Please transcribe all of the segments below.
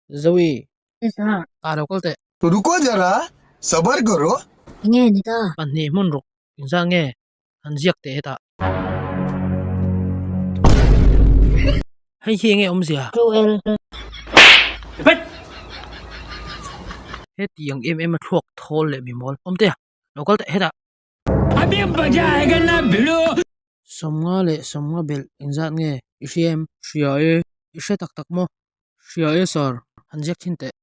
Zoe. Ah lo kal teh. Ruko zara sabar karo. Enge ni ta? Pahnih hmun ruk engzah nge han ziak teh hetah. Hei hi enge awmzia? Hetiang em em a thluak thawl leh mimawl awm teh a lo kal teh hetah. Sawmnga leh sawmnga belh engzat nge i hria em? Hria e. I hre tak tak maw? Hria e sir. Han ziak thin teh.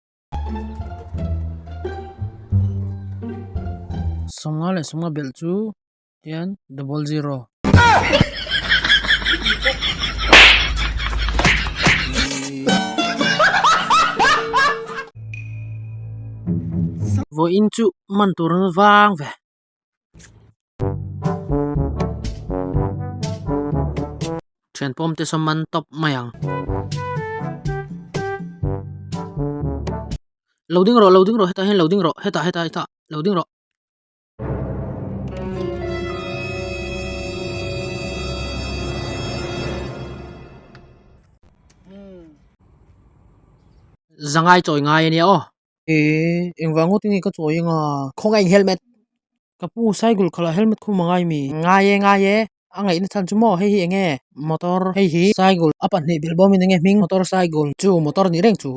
Sawmnga leh sawmnga belh chu hian double zero. Vawiin chu man tur an vang ve. Thian pawm te saw man tawp mai ang. Lo ding rawh lo ding rawh hetah hian lo ding rawh hetah hetah hetah lo ding rawh. Zangai chawi ngai ania aw. Eee engvang ngawt in nge ka chawi anga khawngaih helmet ka pu cycle khalh ah helmet khum a ngai mi ngai e ngai e a ngaihna chhan chu maw hei hi enge motor hei hi cycle a pahnih belh bawm in enge hming motor cycle chu motor nih reng chu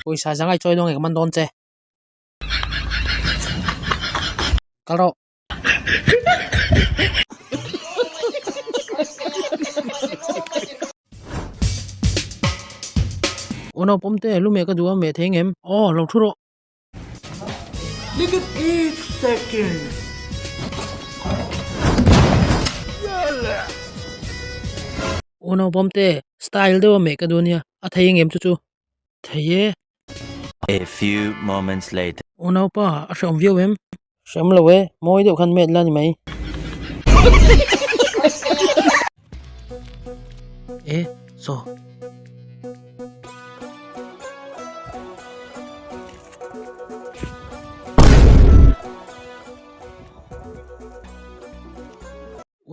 pawisa zangai chawi dawn nge ka man dawn che kal rawh. Aw naupawm te lu meh ka duh a meh thei ngem aw lo thu rawh. Look at each second. Aw naupawm te style deuh a meh ka duh ania a thei ngem chu chu thei e. A few moments later. Aw naupa a hreawm viau em. Hrem lo e, mawi deuh khan met la ni mai. E, saw.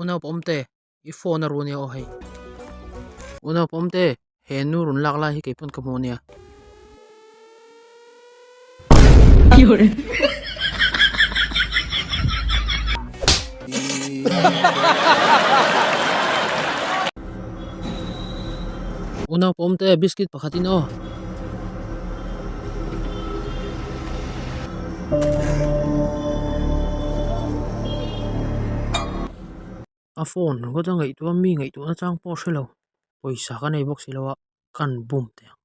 Unau pawmte, i phone a ru ania aw hei. Unau pawmte, he nu rawn lak lai hi kei pawn ka hmu ania. Unau pawmte, biscuit pakhat in aw. A phone ringawt a ngaihtuah a mi ngaihtuah na chang pawh a hre lo pawisa ka nei bawk si lo a kan bum teh ang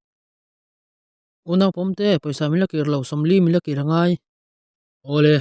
unau pawm te pawisa min la kir lo sawmli min la kir a ngai awle.